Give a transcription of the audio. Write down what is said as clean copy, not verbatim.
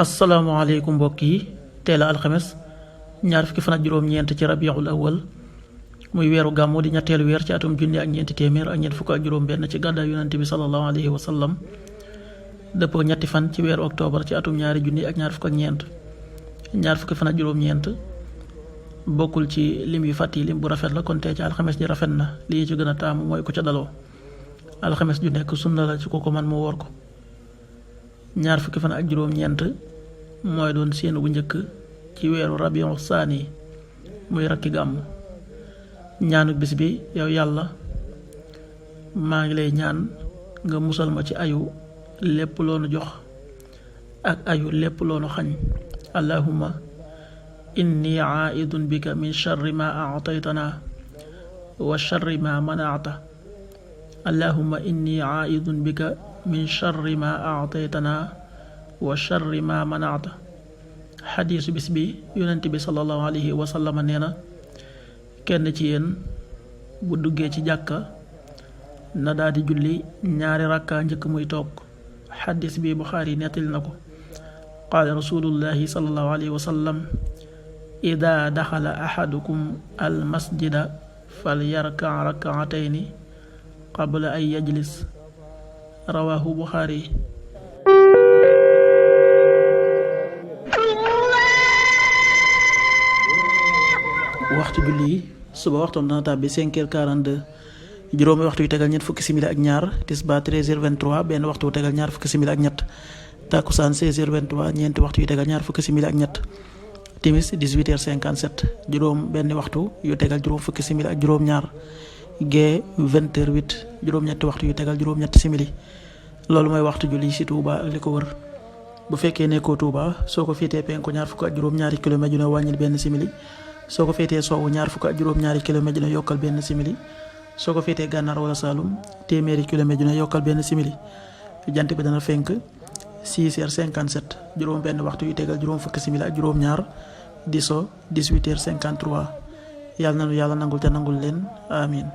asalaamaaleykum mbokk yi teel a alxames ñaar fukki fan ak juróom-ñeent ci rabiul awal muy weeru gàmmu di ñetteelu weer ci atum junni ak ñeenti téeméer ak ñeent fukk ak juróom-benn ci gàddaay yonante bi sallallahu alayhi wa sallam dëppoo ñetti fan ci weeru octobre ci atum ñaari junni ak ñaar fukk ak ñeent ñaar fukki fan ak juróom-ñeent bokkul ci lim yu fàtt yi lim bu rafet la kon tey ci alxames ji rafet na lii ci gën a taamu mooy ko ca daloo alxames ju nekk sunna la ci ko man mu woor ko ñaar fukki fan ak juróom-ñeent mooy doon séenu bu njëkk ci weeru rabiu saani muy rakki gàmmu ñaanu bis bi yow yàlla maa ngi lay ñaan nga musal ma ci ayu lépp loonu jox ak ayu lépp loonu xañ allahumma inni aaidun bika min charri ma aataytana wa charri ma manaata allahumma inni aaidun bika min charri ma aataytana wa charri ma manaata xadiisu bis bi yonent bi sallallahu alayhi wa sallam nee na kenn ci yéen bu duggee ci jàkka na daldi julli ñaari rakka njëkk muy toog xadiis bi Buxaari nettali na ko qaala rasulullahi sallallahu alayhi wa sallam ida daxala axadukum al masjida fal yarka rakatayni qabla an yajlis rawaahu Buxaari. waxtu julli yi suba waxtoom dana tàbbi 5h42 juróomi waxtu yu tegal ñett fukki simili ak ñaar tisbaar 13h23 benn waxtu yu tegal ñaar fukki simili ak ñett takkusaan 16h23 ñeenti waxtu yu tegal ñaar fukki simili ak ñett timis 18h57 juróom benn waxtu yu tegal juróom fukki simili ak juróom ñaar gee 20h08 juróom ñetti waxtu yu tegal juróom ñetti simili loolu mooy waxtu julli ci Touba ak li ko wër bu fekkee nekkoo Touba soo ko féetee penku ñaar fukk ak juróom ñaari kilomètre yu ne wàññil benn simili soo ko féetee soowu ñaar fukk ak juróom ñaari kilomètre yu ne yokkal benn simili soo ko féetee gànnaar wala Saalum téeméeri kilomètre yu ne yokkal benn simili jant bi dana fenk 6h57 juróom benn waxtu yu tegal juróom fukki simili ak juróom ñaar di so 18h53 yàlla na nu yàlla nangul te nangul leen amin